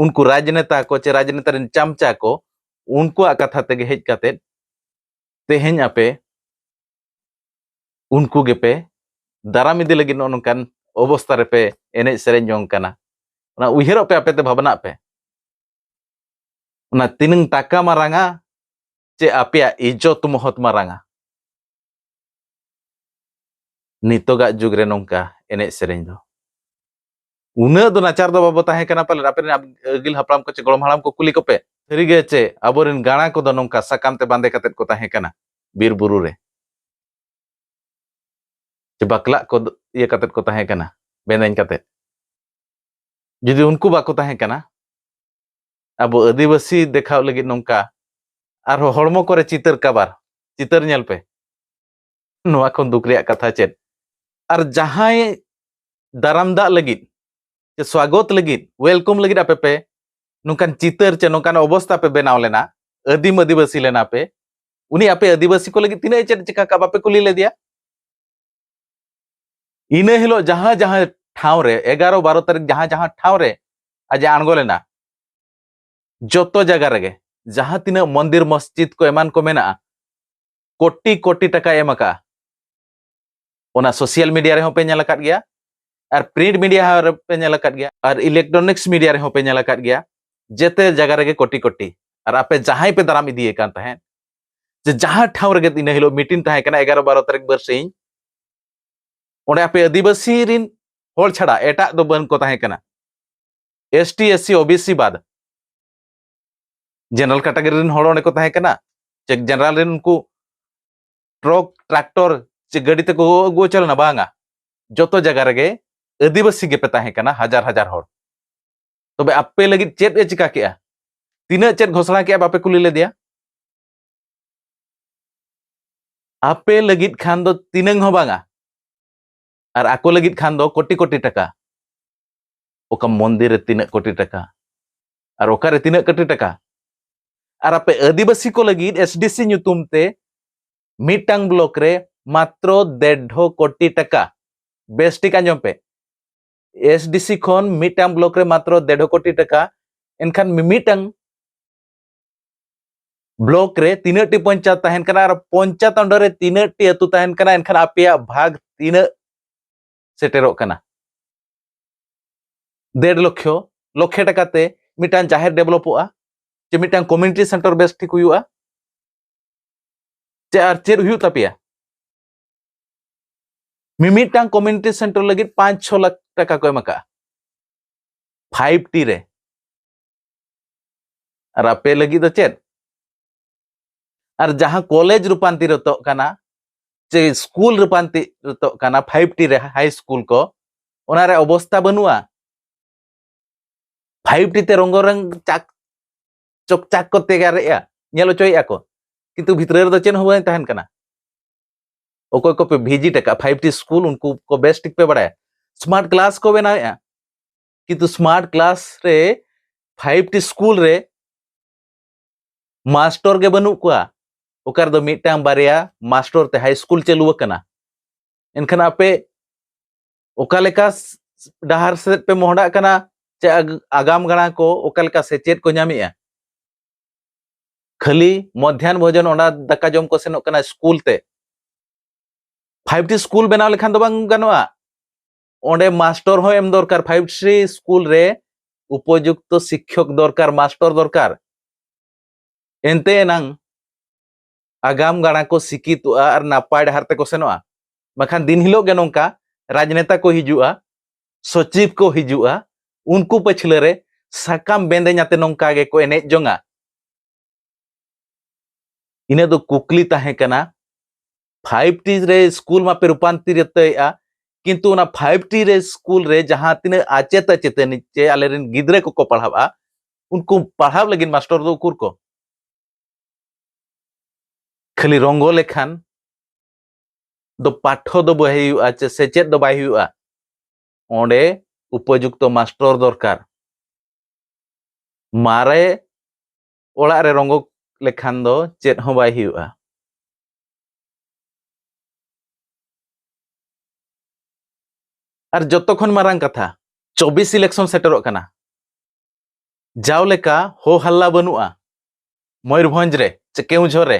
ᱩᱱᱠᱩ ᱨᱟᱡᱽᱱᱮᱛᱟ ᱠᱚ ᱪᱮ ᱨᱟᱡᱽᱱᱮᱛᱟ ᱨᱮᱱ ᱪᱟᱢᱪᱟ ᱠᱚ, ᱩᱱᱠᱩᱣᱟᱜ ᱠᱟᱛᱷᱟ ᱛᱮᱜᱮ ᱦᱮᱡ ᱠᱟᱛᱮ ᱛᱮᱦᱮᱧ ᱟᱯᱮ ᱩᱱᱠᱩ ᱜᱮᱯᱮ ᱫᱟᱨᱟᱢ ᱤᱫᱤ ᱞᱟᱹᱜᱤᱫ ᱱᱚᱜᱼᱚ ᱱᱚᱝᱠᱟᱱ ᱚᱵᱚᱥᱛᱟ ᱨᱮᱯᱮ ᱮᱱᱮᱡ ᱥᱮᱨᱮᱧ ᱡᱚᱝ ᱠᱟᱱᱟ᱾ ᱚᱱᱟ ᱩᱭᱦᱟᱹᱨᱚᱜ ᱯᱮ, ᱟᱯᱮ ᱛᱮ ᱵᱷᱟᱵᱽᱱᱟᱜ ᱯᱮ᱾ ᱚᱱᱟ ᱛᱤᱱᱟᱹᱝ ᱴᱟᱠᱟ ᱢᱟᱨᱟᱝᱟ ᱪᱮ ᱟᱯᱮᱭᱟᱜ ᱤᱡᱽᱡᱚᱛ ᱢᱚᱦᱚᱛ ᱢᱟᱨᱟᱝᱟ? ᱱᱤᱛᱚᱜᱟᱜ ᱡᱩᱜᱽ ᱨᱮ ᱱᱚᱝᱠᱟ ᱮᱱᱮᱡ ᱥᱮᱨᱮᱧ ᱫᱚ᱾ ᱩᱱᱟᱹᱜ ᱫᱚ ᱱᱟᱪᱟᱨ ᱫᱚ ᱵᱟᱵᱚ ᱛᱟᱦᱮᱸ ᱠᱟᱱᱟ ᱯᱟᱞᱮᱱ᱾ ᱟᱯᱮᱨᱮᱱ ᱟᱹᱜᱤᱞ ᱦᱟᱯᱲᱟᱢ ᱠᱚ ᱪᱮ ᱜᱚᱲᱚᱢ ᱦᱟᱲᱟᱢ ᱠᱚ ᱠᱩᱞᱤ ᱠᱚᱯᱮ, ᱥᱟᱹᱨᱤᱜᱮ ᱪᱮ ᱟᱵᱚᱨᱮᱱ ᱜᱟᱬᱟ ᱠᱚᱫᱚ ᱱᱚᱝᱠᱟ ᱥᱟᱠᱟᱢ ᱛᱮ ᱵᱟᱸᱫᱮ ᱠᱟᱛᱮᱫ ᱠᱚ ᱛᱟᱦᱮᱸ ᱠᱟᱱᱟ ᱵᱤᱨ ᱵᱩᱨᱩ ᱨᱮ? ᱪᱮ ᱵᱟᱠᱞᱟᱜ ᱠᱚ ᱤᱭᱟᱹ ᱠᱟᱛᱮᱫ ᱠᱚ ᱛᱟᱦᱮᱸ ᱠᱟᱱᱟ, ᱵᱮᱸᱫᱮᱧ ᱠᱟᱛᱮᱫ? ᱡᱩᱫᱤ ᱩᱱᱠᱩ ᱵᱟᱠᱚ ᱛᱟᱦᱮᱸ ᱠᱟᱱᱟ, ᱟᱵᱚ ᱟᱹᱫᱤᱵᱟᱹᱥᱤ ᱫᱮᱠᱷᱟᱣ ᱞᱟᱹᱜᱤᱫ ᱱᱚᱝᱠᱟ ᱟᱨᱦᱚᱸ ᱦᱚᱲᱢᱚ ᱠᱚᱨᱮ ᱪᱤᱛᱟᱹᱨ ᱠᱟᱵᱟᱨ, ᱪᱤᱛᱟᱹᱨ ᱧᱮᱞ ᱯᱮ, ᱱᱚᱣᱟ ᱠᱷᱚᱱ ᱫᱩᱠ ᱨᱮᱭᱟᱜ ᱠᱟᱛᱷᱟ ᱪᱮᱫ? ᱟᱨ ᱡᱟᱦᱟᱸᱭ ᱫᱟᱨᱟᱢ ᱫᱟᱜ ᱞᱟᱹᱜᱤᱫ ᱥᱮ ᱥᱣᱟᱜᱚᱛ ᱞᱟᱹᱜᱤᱫ, ᱣᱮᱞᱠᱚᱢ ᱞᱟᱹᱜᱤᱫ ᱟᱯᱮ ᱯᱮ ᱱᱚᱝᱠᱟᱱ ᱪᱤᱛᱟᱹᱨ ᱪᱮ ᱱᱚᱝᱠᱟᱱ ᱚᱵᱚᱥᱛᱟ ᱯᱮ ᱵᱮᱱᱟᱣ ᱞᱮᱱᱟ, ᱟᱹᱫᱤᱢ ᱟᱹᱫᱤᱵᱟᱹᱥᱤ ᱞᱮᱱᱟ ᱯᱮ, ᱩᱱᱤ ᱟᱯᱮ ᱟᱹᱫᱤᱵᱟᱹᱥᱤ ᱠᱚ ᱞᱟᱹᱜᱤᱫ ᱛᱤᱱᱟᱹᱜ ᱮ ᱪᱮᱫ ᱪᱤᱠᱟ ᱠᱟᱜ, ᱵᱟᱯᱮ ᱠᱩᱞᱤ ᱞᱮᱫᱮᱭᱟ? ᱤᱱᱟᱹ ᱦᱤᱞᱳᱜ ᱡᱟᱦᱟᱸ ᱡᱟᱦᱟᱸ ᱴᱷᱟᱶ ᱨᱮ, ᱮᱜᱟᱨᱚ ᱵᱟᱨᱚ ᱛᱟᱹᱨᱤᱠᱷ ᱡᱟᱦᱟᱸ ᱡᱟᱦᱟᱸ ᱴᱷᱟᱶ ᱨᱮ ᱟᱡ ᱮ ᱟᱬᱜᱚ ᱞᱮᱱᱟ, ᱡᱚᱛᱚ ᱡᱟᱭᱜᱟ ᱨᱮᱜᱮ ᱡᱟᱦᱟᱸ ᱛᱤᱱᱟᱹᱜ ᱢᱚᱱᱫᱤᱨ ᱢᱚᱥᱡᱤᱫ ᱠᱚ ᱮᱢᱟᱱ ᱠᱚ ᱢᱮᱱᱟᱜᱼᱟ, ᱠᱳᱴᱤ ᱠᱳᱴᱤ ᱴᱟᱠᱟᱭ ᱮᱢ ᱟᱠᱟᱜᱼᱟ᱾ ᱚᱱᱟ ᱥᱳᱥᱤᱭᱟᱞ ᱢᱤᱰᱤᱭᱟ ᱨᱮᱦᱚᱸ ᱯᱮ ᱧᱮᱞ ᱟᱠᱟᱫ ᱜᱮᱭᱟ, ᱟᱨ ᱯᱨᱤᱱᱴ ᱢᱤᱰᱤᱭᱟ ᱨᱮᱯᱮ ᱧᱮᱞ ᱟᱠᱟᱫ ᱜᱮᱭᱟ, ᱟᱨ ᱤᱞᱮᱠᱴᱨᱚᱱᱤᱠᱥ ᱢᱤᱰᱤᱭᱟ ᱨᱮᱦᱚᱸ ᱯᱮ ᱧᱮᱞ ᱟᱠᱟᱫ ᱜᱮᱭᱟ᱾ ᱡᱮᱛᱮ ᱡᱟᱭᱜᱟ ᱨᱮᱜᱮ ᱠᱳᱴᱤ ᱠᱳᱴᱤ᱾ ᱟᱨ ᱟᱯᱮ ᱡᱟᱦᱟᱸᱭ ᱯᱮ ᱫᱟᱨᱟᱢ ᱤᱫᱤᱭᱮ ᱠᱟᱱ ᱛᱟᱦᱮᱸᱫ, ᱡᱮ ᱡᱟᱦᱟᱸ ᱴᱷᱟᱶ ᱨᱮᱜᱮ ᱤᱱᱟᱹ ᱦᱤᱞᱳᱜ ᱢᱤᱴᱤᱝ ᱛᱟᱦᱮᱸ ᱠᱟᱱᱟ, ᱮᱜᱟᱨᱚ ᱵᱟᱨᱚ ᱛᱟᱹᱨᱤᱠᱷ ᱵᱟᱨᱥᱤᱧ, ᱚᱸᱰᱮ ᱟᱯᱮ ᱟᱹᱫᱤᱵᱟᱹᱥᱤ ᱨᱤᱱ ᱦᱚᱲ ᱪᱷᱟᱲᱟ ᱮᱴᱟᱜ ᱫᱚ ᱵᱟᱹᱱ ᱠᱚ ᱛᱟᱦᱮᱸ ᱠᱟᱱᱟ᱾ S T, S C, O B C ᱵᱟᱫ ᱡᱮᱱᱟᱨᱟᱞ ᱠᱮᱴᱟᱜᱚᱨᱤ ᱨᱤᱱ ᱦᱚᱲ ᱚᱸᱰᱮ ᱠᱚ ᱛᱟᱦᱮᱸ ᱠᱟᱱᱟ᱾ ᱪᱮ ᱡᱮᱱᱟᱨᱟᱞ ᱨᱤᱱ ᱩᱱᱠᱩ ᱴᱨᱚᱠ, ᱴᱨᱟᱠᱴᱚᱨ, ᱪᱮ ᱜᱟᱹᱰᱤ ᱛᱮᱠᱚ ᱟᱹᱜᱩ ᱦᱚᱪᱚ ᱞᱮᱱᱟ? ᱵᱟᱝᱟ᱾ ᱡᱚᱛᱚ ᱡᱟᱭᱜᱟ ᱨᱮᱜᱮ ᱟᱹᱫᱤᱵᱟᱹᱥᱤ ᱜᱮᱯᱮ ᱛᱟᱦᱮᱸ ᱠᱟᱱᱟ, ᱦᱟᱡᱟᱨ ᱦᱟᱡᱟᱨ ᱦᱚᱲ᱾ ᱛᱚᱵᱮ ᱟᱯᱮ ᱞᱟᱹᱜᱤᱫ ᱪᱮᱫ ᱮ ᱪᱤᱠᱟ ᱠᱮᱜᱼᱟ? ᱛᱤᱱᱟᱹᱜ ᱪᱮᱫ ᱜᱷᱳᱥᱚᱱᱟ ᱠᱮᱜᱼᱟ, ᱵᱟᱯᱮ ᱠᱩᱞᱤ ᱞᱮᱫᱮᱭᱟ? ᱟᱯᱮ ᱞᱟᱹᱜᱤᱫ ᱠᱷᱟᱱ ᱫᱚ ᱛᱤᱱᱟᱹᱝ ᱦᱚᱸ ᱵᱟᱝᱟ, ᱟᱨ ᱟᱠᱚ ᱞᱟᱹᱜᱤᱫ ᱠᱷᱟᱱ ᱫᱚ ᱠᱳᱴᱤ ᱠᱳᱴᱤ ᱴᱟᱠᱟ᱾ ᱚᱠᱟ ᱢᱚᱱᱫᱤᱨ ᱨᱮ ᱛᱤᱱᱟᱹᱜ ᱠᱳᱴᱤ ᱴᱟᱠᱟ, ᱟᱨ ᱚᱠᱟᱨᱮ ᱛᱤᱱᱟᱹᱜ ᱠᱳᱴᱤ ᱴᱟᱠᱟ? ᱟᱨ ᱟᱯᱮ ᱟᱹᱫᱤᱵᱟᱹᱥᱤ ᱠᱚ ᱞᱟᱹᱜᱤᱫ ᱮᱥᱰᱤᱥᱤ ᱧᱩᱛᱩᱢ ᱛᱮ ᱢᱤᱫᱴᱟᱝ ᱵᱞᱚᱠ ᱨᱮ ᱢᱟᱛᱨᱚ ᱰᱮᱲ ᱠᱳᱴᱤ ᱴᱟᱠᱟ᱾ ᱵᱮᱥ ᱴᱷᱤᱠ ᱟᱸᱡᱚᱢ ᱯᱮ, ᱮᱥᱰᱤᱥᱤ ᱠᱷᱚᱱ ᱢᱤᱫᱴᱟᱝ ᱵᱞᱚᱠ ᱨᱮ ᱢᱟᱛᱨᱚ ᱰᱮᱲ ᱠᱳᱴᱤ ᱴᱟᱠᱟ᱾ ᱮᱱᱠᱷᱟᱱ ᱢᱤᱢᱤᱫᱴᱟᱝ ᱵᱞᱚᱠ ᱨᱮ ᱛᱤᱱᱟᱹᱜ ᱴᱤ ᱯᱚᱧᱪᱟᱭᱮᱛ ᱛᱟᱦᱮᱱ ᱠᱟᱱᱟ ᱟᱨ ᱯᱚᱧᱪᱟᱭᱮᱛ under ᱨᱮ ᱛᱤᱱᱟᱹᱜ ᱴᱤ ᱟᱹᱛᱩ ᱛᱟᱦᱮᱱ ᱠᱟᱱᱟ, ᱮᱱᱠᱷᱟᱱ ᱟᱯᱮᱭᱟᱜ ᱵᱷᱟᱜᱽ ᱛᱤᱱᱟᱹᱜ ᱥᱮᱴᱮᱨᱚᱜ ᱠᱟᱱᱟ? ᱰᱮᱲ ᱞᱚᱠᱷᱚ, ᱞᱚᱠᱷᱮ ᱴᱟᱠᱟ ᱛᱮ ᱢᱤᱫᱴᱟᱝ ᱡᱟᱦᱮᱨ ᱰᱮᱵᱷᱞᱚᱯᱚᱜᱼᱟ, ᱪᱮ ᱢᱤᱫᱴᱟᱝ ᱠᱚᱢᱤᱭᱩᱱᱤᱴᱤ ᱥᱮᱱᱴᱟᱨ ᱵᱮᱥ ᱴᱷᱤᱠ ᱦᱩᱭᱩᱜᱼᱟ, ᱪᱮ ᱟᱨ ᱪᱮᱫ ᱦᱩᱭᱩᱜ ᱛᱟᱯᱮᱭᱟ? ᱢᱤᱢᱤᱫᱴᱟᱝ ᱠᱚᱢᱤᱭᱩᱱᱤᱴᱤ ᱥᱮᱱᱴᱟᱨ ᱞᱟᱹᱜᱤᱫ ᱯᱟᱸᱪ ᱪᱷᱚ ᱞᱟᱠᱷ ᱴᱟᱠᱟ ᱠᱚ ᱮᱢ ᱟᱠᱟᱫᱼᱟ ᱯᱷᱟᱭᱤᱵᱷ ᱴᱤ ᱨᱮ᱾ ᱟᱨ ᱟᱯᱮ ᱞᱟᱹᱜᱤᱫ ᱫᱚ ᱪᱮᱫ? ᱟᱨ ᱡᱟᱦᱟᱸ ᱠᱚᱞᱮᱡᱽ ᱨᱩᱯᱟᱱᱛᱤᱨᱚᱛᱚᱜ ᱠᱟᱱᱟ, ᱪᱮ ᱥᱠᱩᱞ ᱨᱩᱯᱟᱱᱛᱤᱨᱚᱛᱚᱜ ᱠᱟᱱᱟ, ᱯᱷᱟᱭᱤᱵᱷ ᱴᱤ ᱨᱮ ᱦᱟᱭ ᱥᱠᱩᱞ ᱠᱚ, ᱚᱱᱟ ᱨᱮ ᱚᱵᱚᱥᱛᱟ ᱵᱟᱹᱱᱩᱜᱼᱟ᱾ ᱯᱷᱟᱭᱤᱵᱷ ᱴᱤ ᱛᱮ ᱨᱚᱝᱜᱚ ᱨᱚᱝ ᱪᱟᱠ ᱪᱚᱠᱪᱟᱠ ᱠᱚ ᱛᱮᱭᱟᱨᱮᱜᱼᱟ, ᱧᱮᱞ ᱦᱚᱪᱚᱭᱮᱫᱼᱟ ᱠᱚ, ᱠᱤᱱᱛᱩ ᱵᱷᱤᱛᱨᱤ ᱨᱮᱫᱚ ᱪᱮᱫ ᱦᱚᱸ ᱵᱟᱝ ᱛᱟᱦᱮᱱ ᱠᱟᱱᱟ᱾ ᱚᱠᱚᱭ ᱠᱚᱯᱮ ᱵᱷᱤᱡᱤᱴ ᱟᱠᱟᱫ ᱯᱷᱟᱭᱤᱵᱷ ᱴᱤ ᱥᱠᱩᱞ, ᱩᱱᱠᱩ ᱠᱚ ᱵᱮᱥ ᱴᱷᱤᱠ ᱯᱮ ᱵᱟᱲᱟᱭᱟ᱾ ᱥᱢᱟᱨᱴ ᱠᱞᱟᱥ ᱠᱚ ᱵᱮᱱᱟᱣᱮᱫᱼᱟ, ᱠᱤᱱᱛᱩ ᱥᱢᱟᱨᱴ ᱠᱞᱟᱥ ᱨᱮ ᱯᱷᱟᱭᱤᱵᱷ ᱴᱤ ᱥᱠᱩᱞ ᱨᱮ ᱢᱟᱥᱴᱚᱨ ᱜᱮ ᱵᱟᱹᱱᱩᱜ ᱠᱚᱣᱟ᱾ ᱚᱠᱟ ᱨᱮᱫᱚ ᱢᱤᱫᱴᱟᱝ ᱵᱟᱨᱭᱟ ᱢᱟᱥᱴᱚᱨ ᱛᱮ ᱦᱟᱭ ᱥᱠᱩᱞ ᱪᱟᱹᱞᱩ ᱟᱠᱟᱱᱟ᱾ ᱮᱱᱠᱷᱟᱱ ᱟᱯᱮ ᱚᱠᱟ ᱞᱮᱠᱟ ᱥ-, ᱰᱟᱦᱟᱨ ᱥᱮᱫ ᱯᱮ ᱢᱚᱦᱰᱟᱜ ᱠᱟᱱᱟ? ᱪᱮ ᱟᱜ-, ᱟᱜᱟᱢ ᱜᱟᱲᱟ ᱠᱚ ᱚᱠᱟ ᱞᱮᱠᱟ ᱥᱮᱪᱮᱫ ᱠᱚ ᱧᱟᱢᱮᱜᱼᱟ? ᱠᱷᱟᱹᱞᱤ ᱢᱚᱫᱷᱭᱟᱱ ᱵᱷᱳᱡᱚᱱ ᱚᱱᱟ ᱫᱟᱠᱟ ᱡᱚᱢ ᱠᱚ ᱥᱮᱱᱚᱜ ᱠᱟᱱᱟ ᱥᱠᱩᱞ ᱛᱮ᱾ ᱯᱷᱟᱭᱤᱵᱷ ᱴᱤ ᱥᱠᱩᱞ ᱵᱮᱱᱟᱣ ᱞᱮᱠᱷᱟᱱ ᱫᱚ ᱵᱟᱝ ᱜᱟᱱᱚᱜᱼᱟ, ᱚᱸᱰᱮ ᱢᱟᱥᱴᱚᱨ ᱦᱚᱸ ᱮᱢ ᱫᱚᱨᱠᱟᱨ᱾ ᱯᱷᱟᱭᱤᱵᱷ ᱴᱤ ᱥᱠᱩᱞ ᱨᱮ ᱩᱯᱚᱡᱩᱠᱛᱚ ᱥᱤᱠᱠᱷᱚᱠ ᱫᱚᱨᱠᱟᱨ, ᱢᱟᱥᱴᱚᱨ ᱫᱚᱨᱠᱟᱨ᱾ ᱮᱱᱛᱮ ᱮᱱᱟᱝ ᱟᱜᱟᱢ ᱜᱟᱲᱟ ᱠᱚ ᱥᱤᱠᱠᱷᱤᱛᱚᱜᱼᱟ ᱟᱨ ᱱᱟᱯᱟᱭ ᱰᱟᱦᱟᱨ ᱛᱮᱠᱚ ᱥᱮᱱᱚᱜᱼᱟ᱾ ᱵᱟᱠᱷᱟᱱ ᱫᱤᱱ ᱦᱤᱞᱳᱜ ᱜᱮ ᱱᱚᱝᱠᱟ ᱨᱟᱡᱽᱱᱮᱛᱟ ᱠᱚ ᱦᱤᱡᱩᱜᱼᱟ, ᱥᱚᱪᱤᱵᱽ ᱠᱚ ᱦᱤᱡᱩᱜᱼᱟ, ᱩᱱᱠᱩ ᱯᱟᱹᱪᱷᱞᱟᱹ ᱨᱮ ᱥᱟᱠᱟᱢ ᱵᱮᱸᱫᱮᱧ ᱟᱛᱮ ᱱᱚᱝᱠᱟ ᱜᱮᱠᱚ ᱮᱱᱮᱡ ᱡᱚᱝᱟ᱾ ᱤᱱᱟᱹ ᱫᱚ ᱠᱩᱠᱞᱤ ᱛᱟᱦᱮᱸ ᱠᱟᱱᱟ, ᱯᱷᱟᱭᱤᱵᱷ ᱴᱤ ᱨᱮ ᱥᱠᱩᱞ ᱢᱟᱯᱮ ᱨᱩᱯᱟᱱᱛᱤᱨᱤᱛᱚᱭᱮᱫᱼᱟ, ᱠᱤᱱᱛᱩ ᱚᱱᱟ ᱯᱷᱟᱭᱤᱵᱷ ᱴᱤ ᱨᱮ ᱥᱠᱩᱞ ᱨᱮ ᱡᱟᱦᱟᱸ ᱛᱤᱱᱟᱹᱜ ᱟᱪᱮᱛ ᱟᱪᱮᱛᱟᱹᱱᱤ ᱪᱮ ᱟᱞᱮᱨᱮᱱ ᱜᱤᱫᱽᱨᱟᱹ ᱠᱚᱠᱚ ᱯᱟᱲᱦᱟᱜᱼᱟ, ᱩᱱᱠᱩ ᱯᱟᱲᱦᱟᱣ ᱞᱟᱹᱜᱤᱫ ᱢᱟᱥᱴᱚᱨ ᱫᱚ ᱩᱠᱩᱨ ᱠᱚ? ᱠᱷᱟᱹᱞᱤ ᱨᱚᱝᱜᱚ ᱞᱮᱠᱷᱟᱱ ᱫᱚ ᱯᱟᱴᱷᱚ ᱫᱚ ᱵᱟᱭ ᱦᱩᱭᱩᱜᱼᱟ, ᱪᱮ ᱥᱮᱪᱮᱫ ᱫᱚ ᱵᱟᱭ ᱦᱩᱭᱩᱜᱼᱟ᱾ ᱚᱸᱰᱮ ᱩᱯᱚᱡᱩᱠᱛᱚ ᱢᱟᱥᱴᱚᱨ ᱫᱚᱨᱠᱟᱨ᱾ ᱢᱟᱨᱮ ᱚᱲᱟᱜ ᱨᱮ ᱨᱚᱝᱜᱚ ᱞᱮᱠᱷᱟᱱ ᱫᱚ ᱪᱮᱫ ᱦᱚᱸ ᱵᱟᱭ ᱦᱩᱭᱩᱜᱼᱟ᱾ ᱟᱨ ᱡᱚᱛᱚ ᱠᱷᱚᱱ ᱢᱟᱨᱟᱝ ᱠᱟᱛᱷᱟ, ᱪᱚᱵᱵᱤᱥ ᱤᱞᱮᱠᱥᱚᱱ ᱥᱮᱴᱮᱨᱚᱜ ᱠᱟᱱᱟ᱾ ᱡᱟᱣ ᱞᱮᱠᱟ ᱦᱳ ᱦᱟᱞᱞᱟ ᱵᱟᱹᱱᱩᱜᱼᱟ ᱢᱚᱭᱩᱨᱵᱷᱚᱸᱡᱽ ᱨᱮ ᱪᱮ ᱠᱮᱣᱡᱷᱚᱨ ᱨᱮ᱾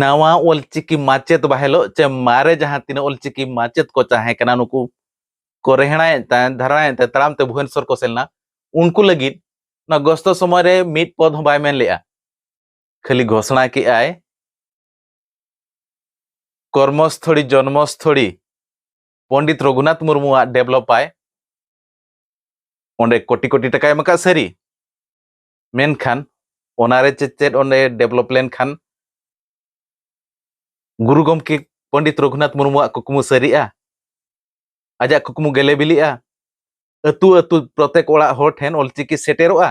ᱱᱟᱣᱟ ᱚᱞᱪᱤᱠᱤ ᱢᱟᱪᱮᱛ ᱵᱟᱦᱟᱞᱚᱜ ᱪᱮ ᱢᱟᱨᱮ ᱡᱟᱦᱟᱸ ᱛᱤᱱᱟᱹᱜ ᱚᱞᱪᱤᱠᱤ ᱢᱟᱪᱮᱛ ᱠᱚ ᱛᱟᱦᱮᱸ ᱠᱟᱱᱟ, ᱱᱩᱠᱩ ᱠᱚ ᱨᱮᱦᱲᱟᱭᱮᱫ ᱛᱟᱦᱮᱸ, ᱫᱷᱟᱨᱟᱭᱮᱫ ᱛᱟᱦᱮᱸ, ᱛᱟᱲᱟᱢ ᱛᱮ ᱵᱷᱩᱵᱚᱱᱮᱥᱚᱨ ᱠᱚ ᱥᱮᱱ ᱞᱮᱱᱟ᱾ ᱩᱱᱠᱩ ᱞᱟᱹᱜᱤᱫ ᱚᱱᱟ ᱜᱚᱥᱛᱚ ᱥᱚᱢᱚᱭ ᱨᱮ ᱢᱤᱫ ᱯᱚᱫ ᱦᱚᱸ ᱵᱟᱭ ᱢᱮᱱ ᱞᱮᱜᱼᱟ᱾ ᱠᱷᱟᱹᱞᱤ ᱜᱷᱳᱥᱚᱱᱟ ᱠᱮᱜᱼᱟᱭ, ᱠᱚᱨᱢᱚᱥᱛᱷᱚᱲᱤ ᱡᱚᱱᱢᱚᱥᱛᱷᱚᱲᱤ ᱯᱚᱱᱰᱤᱛ ᱨᱚᱜᱷᱩᱱᱟᱛᱷ ᱢᱩᱨᱢᱩᱣᱟᱜ ᱰᱮᱵᱷᱞᱚᱯ ᱟᱭ, ᱚᱸᱰᱮ ᱠᱳᱴᱤ ᱠᱳᱴᱤ ᱴᱟᱠᱟᱭ ᱮᱢ ᱟᱠᱟᱫ ᱥᱟᱹᱨᱤ, ᱢᱮᱱᱠᱷᱟᱱ ᱚᱱᱟᱨᱮ ᱪᱮᱫ ᱪᱮᱫ ᱚᱸᱰᱮ ᱰᱮᱵᱷᱞᱚᱯ ᱞᱮᱱᱠᱷᱟᱱ ᱜᱩᱨᱩ ᱜᱚᱢᱠᱮ ᱯᱚᱱᱰᱤᱛ ᱨᱚᱜᱷᱩᱱᱟᱛᱷ ᱢᱩᱨᱢᱩᱣᱟᱜ ᱠᱩᱠᱢᱩ ᱥᱟᱹᱨᱤᱜᱼᱟ? ᱟᱡᱟᱜ ᱠᱩᱠᱢᱩ ᱜᱮᱞᱮ ᱵᱤᱞᱤᱜᱼᱟ? ᱟᱹᱛᱩ ᱟᱹᱛᱩ ᱯᱨᱚᱛᱮᱠ ᱚᱲᱟᱜ ᱦᱚᱲ ᱴᱷᱮᱱ ᱚᱞᱪᱤᱠᱤ ᱥᱮᱴᱮᱨᱚᱜᱼᱟ?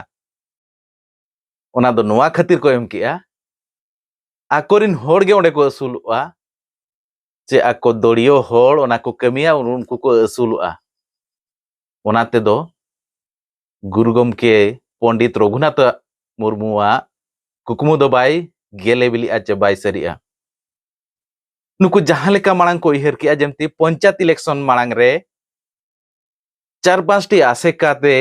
ᱚᱱᱟ ᱫᱚ ᱱᱚᱣᱟ ᱠᱷᱟᱹᱛᱤᱨ ᱠᱚ ᱮᱢ ᱠᱮᱜᱼᱟ, ᱟᱠᱚᱨᱤᱱ ᱦᱚᱲ ᱜᱮ ᱚᱸᱰᱮ ᱠᱚ ᱟᱹᱥᱩᱞᱚᱜᱼᱟ, ᱪᱮ ᱟᱠᱚ ᱫᱚᱲᱤᱭᱚ ᱦᱚᱲ ᱚᱱᱟ ᱠᱚ ᱠᱟᱹᱢᱤᱭᱟ, ᱩᱱᱠᱩ ᱠᱚ ᱟᱹᱥᱩᱞᱚᱜᱼᱟ᱾ ᱚᱱᱟ ᱛᱮᱫᱚ ᱜᱩᱨᱩ ᱜᱚᱢᱠᱮ ᱯᱚᱱᱰᱤᱛ ᱨᱚᱜᱷᱩᱱᱟᱛᱷ ᱢᱩᱨᱢᱩᱣᱟᱜ ᱠᱩᱠᱢᱩ ᱫᱚ ᱵᱟᱭ ᱜᱮᱞᱮ ᱵᱤᱞᱤᱜᱼᱟ ᱪᱮ ᱵᱟᱭ ᱥᱟᱹᱨᱤᱜᱼᱟ᱾ ᱱᱩᱠᱩ ᱡᱟᱦᱟᱸ ᱞᱮᱠᱟ ᱢᱟᱲᱟᱝ ᱠᱚ ᱩᱭᱦᱟᱹᱨ ᱠᱮᱜᱼᱟ, ᱡᱮᱢᱛᱤ ᱯᱚᱧᱪᱟᱭᱮᱛ ᱤᱞᱮᱠᱥᱚᱱ ᱢᱟᱲᱟᱝ ᱨᱮ ᱪᱟᱨ ᱯᱟᱸᱪᱴᱤ ᱟᱥᱮᱠᱟ ᱛᱮ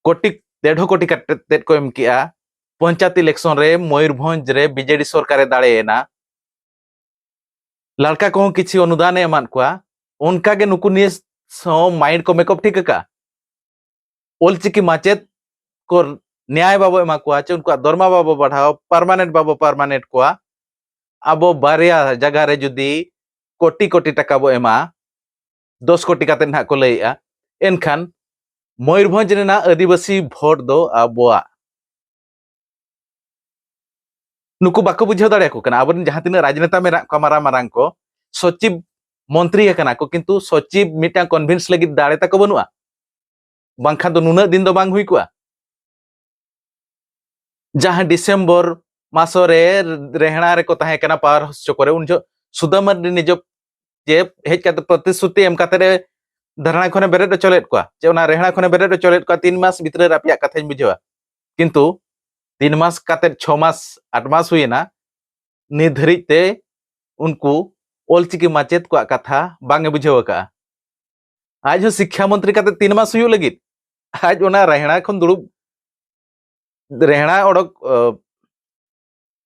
ᱠᱳᱴᱤ, ᱰᱮᱲ ᱠᱳᱴᱤ ᱠᱟᱛᱮᱫ ᱠᱚ ᱮᱢ ᱠᱮᱜᱼᱟ᱾ ᱯᱚᱧᱪᱟᱭᱮᱛ ᱤᱞᱮᱠᱥᱚᱱ ᱨᱮ ᱢᱚᱭᱩᱨᱵᱷᱚᱸᱡᱽ ᱨᱮ ᱵᱤᱡᱮᱰᱤ ᱥᱚᱨᱠᱟᱨᱮ ᱫᱟᱲᱮᱭᱮᱱᱟ᱾ ᱞᱟᱲᱠᱟ ᱠᱚᱦᱚᱸ ᱠᱤᱪᱷᱤ ᱚᱱᱩᱫᱟᱱᱮ ᱮᱢᱟᱫ ᱠᱚᱣᱟ᱾ ᱚᱱᱠᱟᱜᱮ ᱱᱩᱠᱩ ᱱᱤᱭᱮ ᱦᱚᱸ ᱢᱟᱭᱤᱱᱰ ᱠᱚ ᱢᱮᱠᱟᱯ ᱴᱷᱤᱠ ᱟᱠᱟᱫᱼᱟ᱾ ᱚᱞᱪᱤᱠᱤ ᱢᱟᱪᱮᱫ ᱠᱚ ᱱᱮᱭᱟᱭ ᱵᱟᱵᱚ ᱮᱢᱟ ᱠᱚᱣᱟ, ᱪᱮ ᱩᱱᱠᱩᱣᱟᱜ ᱫᱚᱨᱢᱟ ᱵᱟᱵᱚ ᱵᱟᱲᱦᱟᱣ, ᱯᱟᱨᱢᱟᱱᱮᱱᱴ ᱵᱟᱵᱚ ᱯᱟᱨᱢᱟᱱᱮᱱᱴ ᱠᱚᱣᱟ᱾ ᱟᱵᱚ ᱵᱟᱨᱭᱟ ᱡᱟᱭᱜᱟ ᱨᱮ ᱡᱩᱫᱤ ᱠᱳᱴᱤ ᱠᱳᱴᱤ ᱴᱟᱠᱟ ᱵᱚ ᱮᱢᱟ, ᱫᱚᱥ ᱠᱳᱴᱤ ᱠᱟᱛᱮ ᱱᱟᱦᱟᱜ ᱠᱚ ᱞᱟᱹᱭᱮᱜᱼᱟ, ᱮᱱᱠᱷᱟᱱ ᱢᱚᱭᱩᱨᱵᱷᱚᱸᱡᱽ ᱨᱮᱱᱟᱜ ᱟᱹᱫᱤᱵᱟᱹᱥᱤ ᱵᱷᱳᱴ ᱫᱚ ᱟᱵᱚᱣᱟᱜ᱾ ᱱᱩᱠᱩ ᱵᱟᱠᱚ ᱵᱩᱡᱷᱟᱹᱣ ᱫᱟᱲᱮᱭᱟᱠᱚ ᱠᱟᱱᱟ᱾ ᱟᱵᱚᱨᱮᱱ ᱡᱟᱦᱟᱸ ᱛᱤᱱᱟᱹᱜ ᱨᱟᱡᱽᱱᱮᱛᱟ ᱢᱮᱱᱟᱜ ᱠᱚᱣᱟ, ᱢᱟᱨᱟᱝ ᱢᱟᱨᱟᱝ ᱠᱚ, ᱥᱚᱪᱤᱵᱽ ᱢᱚᱱᱛᱨᱤ ᱟᱠᱟᱱᱟ ᱠᱚ, ᱠᱤᱱᱛᱩ ᱥᱚᱪᱤᱵᱽ ᱢᱤᱫᱴᱟᱝ ᱠᱚᱱᱵᱷᱤᱱᱥ ᱞᱟᱹᱜᱤᱫ ᱫᱟᱲᱮ ᱛᱟᱠᱚ ᱵᱟᱹᱱᱩᱜᱼᱟ᱾ ᱵᱟᱝᱠᱷᱟᱱ ᱫᱚ ᱱᱩᱱᱟᱹᱜ ᱫᱤᱱ ᱫᱚ ᱵᱟᱝ ᱦᱩᱭ ᱠᱚᱜᱼᱟ᱾ ᱡᱟᱦᱟᱸ ᱰᱤᱥᱮᱢᱵᱚᱨ ᱢᱟᱥᱚ ᱨᱮ ᱨᱮᱦᱲᱟ ᱨᱮᱠᱚ ᱛᱟᱦᱮᱸ ᱠᱟᱱᱟ, ᱯᱟᱣᱟᱨ ᱦᱟᱣᱩᱥ ᱪᱚᱠᱚᱨ ᱨᱮ, ᱩᱱ ᱡᱚᱦᱚᱜ ᱥᱩᱫᱟᱹᱢ ᱢᱟᱨᱰᱤ ᱱᱤᱡᱚ ᱡᱮ ᱦᱮᱡ ᱠᱟᱛᱮ ᱯᱨᱚᱛᱤᱥᱨᱩᱛᱤ ᱮᱢ ᱠᱟᱛᱮ ᱨᱮ ᱫᱷᱟᱨᱱᱟ ᱠᱷᱚᱱᱮ ᱵᱮᱨᱮᱫ ᱦᱚᱪᱚ ᱞᱮᱫ ᱠᱚᱣᱟ, ᱡᱮ ᱚᱱᱟ ᱨᱮᱦᱲᱟ ᱠᱷᱚᱱᱮ ᱵᱮᱨᱮᱫ ᱦᱚᱪᱚ ᱞᱮᱫ ᱠᱚᱣᱟ, ᱛᱤᱱ ᱢᱟᱥ ᱵᱷᱤᱛᱨᱤ ᱨᱮ ᱟᱯᱮᱭᱟᱜ ᱠᱟᱛᱷᱟᱧ ᱵᱩᱡᱷᱟᱹᱣᱟ᱾ ᱠᱤᱱᱛᱩ ᱛᱤᱱ ᱢᱟᱥ ᱠᱟᱛᱮ, ᱪᱷᱚ ᱢᱟᱥ, ᱟᱴ ᱢᱟᱥ ᱦᱩᱭᱮᱱᱟ, ᱱᱤᱛ ᱫᱷᱟᱹᱨᱤᱡ ᱛᱮ ᱩᱱᱠᱩ ᱚᱞᱪᱤᱠᱤ ᱢᱟᱪᱮᱫ ᱠᱚᱣᱟᱜ ᱠᱟᱛᱷᱟ ᱵᱟᱝ ᱮ ᱵᱩᱡᱷᱟᱹᱣ ᱟᱠᱟᱫᱼᱟ᱾ ᱟᱡ ᱦᱚᱸ ᱥᱤᱠᱠᱷᱟ ᱢᱚᱱᱛᱨᱤ ᱠᱟᱛᱮ ᱛᱤᱱ ᱢᱟᱥ ᱦᱩᱭᱩᱜ ᱞᱟᱹᱜᱤᱫ, ᱟᱡ ᱚᱱᱟ ᱨᱮᱦᱲᱟ ᱠᱷᱚᱱ ᱫᱩᱲᱩᱵ, ᱨᱮᱦᱲᱟ ᱚᱰᱚᱠ,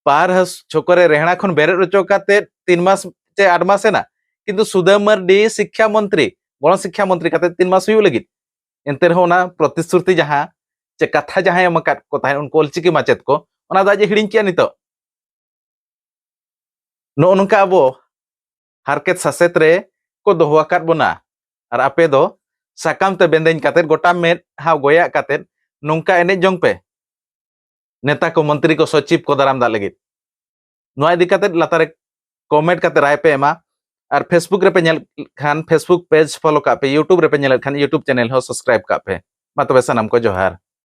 ᱯᱟᱣᱟᱨ ᱦᱟᱣᱩᱥ ᱪᱚᱠᱚᱨ ᱨᱮ ᱨᱮᱦᱲᱟ ᱠᱷᱚᱱ ᱵᱮᱨᱮᱫ ᱦᱚᱪᱚ ᱠᱟᱛᱮ ᱛᱤᱱ ᱢᱟᱥ ᱪᱮ ᱟᱴ ᱢᱟᱥ ᱮᱱᱟ, ᱠᱤᱱᱛᱩ ᱥᱩᱫᱟᱹᱢ ᱢᱟᱨᱰᱤ ᱥᱤᱠᱠᱷᱟ ᱢᱚᱱᱛᱨᱤ, ᱜᱚᱲᱚ ᱥᱤᱠᱠᱷᱟ ᱢᱚᱱᱛᱨᱤ ᱠᱟᱛᱮ ᱛᱤᱱ ᱢᱟᱥ ᱦᱩᱭᱩᱜ ᱞᱟᱹᱜᱤᱫ᱾ ᱮᱱᱛᱮ ᱨᱮᱦᱚᱸ ᱚᱱᱟ ᱯᱨᱚᱛᱤᱥᱨᱩᱛᱤ ᱡᱟᱦᱟᱸ ᱪᱮ ᱠᱟᱛᱷᱟ ᱡᱟᱦᱟᱸᱭ ᱮᱢ ᱟᱠᱟᱫ ᱠᱚ ᱛᱟᱦᱮᱸᱫ, ᱩᱱᱠᱩ ᱚᱞᱪᱤᱠᱤ ᱢᱟᱪᱮᱫ ᱠᱚ, ᱚᱱᱟ ᱫᱚ ᱟᱡ ᱮ ᱦᱤᱲᱤᱧ ᱠᱮᱜᱼᱟ ᱱᱤᱛᱚᱜ᱾ ᱱᱚᱜᱼᱚ ᱱᱚᱝᱠᱟ ᱟᱵᱚ ᱦᱟᱨᱠᱮᱛ ᱥᱟᱥᱮᱛ ᱨᱮ ᱠᱚ ᱫᱚᱦᱚ ᱟᱠᱟᱫ ᱵᱚᱱᱟ᱾ ᱟᱨ ᱟᱯᱮ ᱫᱚ ᱥᱟᱠᱟᱢ ᱛᱮ ᱵᱮᱸᱫᱮᱧ ᱠᱟᱛᱮ, ᱜᱚᱴᱟ ᱢᱮᱫ ᱦᱟᱣ ᱜᱚᱭᱟᱜ ᱠᱟᱛᱮ ᱱᱚᱝᱠᱟ ᱮᱱᱮᱡ ᱡᱚᱝ ᱯᱮ, ᱱᱮᱛᱟ ᱠᱚ, ᱢᱚᱱᱛᱨᱤ ᱠᱚ, ᱥᱚᱪᱤᱵᱽ ᱠᱚ ᱫᱟᱨᱟᱢ ᱫᱟᱜ ᱞᱟᱹᱜᱤᱫ᱾ ᱱᱚᱣᱟ ᱤᱫᱤ ᱠᱟᱛᱮ ᱞᱟᱛᱟᱨ ᱨᱮ ᱠᱚᱢᱮᱱᱴ ᱠᱟᱛᱮ ᱨᱟᱭ ᱯᱮ ᱮᱢᱟ᱾ ᱟᱨ ᱯᱷᱮᱥᱵᱩᱠ ᱨᱮᱯᱮ ᱧᱮᱞ ᱠᱷᱟᱱ ᱯᱷᱮᱥᱵᱩᱠ ᱯᱮᱡᱽ ᱯᱷᱚᱞᱳ ᱠᱟᱜ ᱯᱮ, ᱭᱩᱴᱩᱵᱽ ᱨᱮᱯᱮ ᱧᱮᱞᱮᱫ ᱠᱷᱟᱱ ᱭᱩᱴᱩᱵᱽ ᱪᱮᱱᱮᱞ ᱦᱚᱸ ᱥᱟᱵᱥᱠᱨᱟᱭᱤᱵᱽ ᱠᱟᱜ ᱯᱮ᱾ ᱢᱟ ᱛᱚᱵᱮ ᱥᱟᱱᱟᱢ ᱠᱚ ᱡᱚᱦᱟᱨ᱾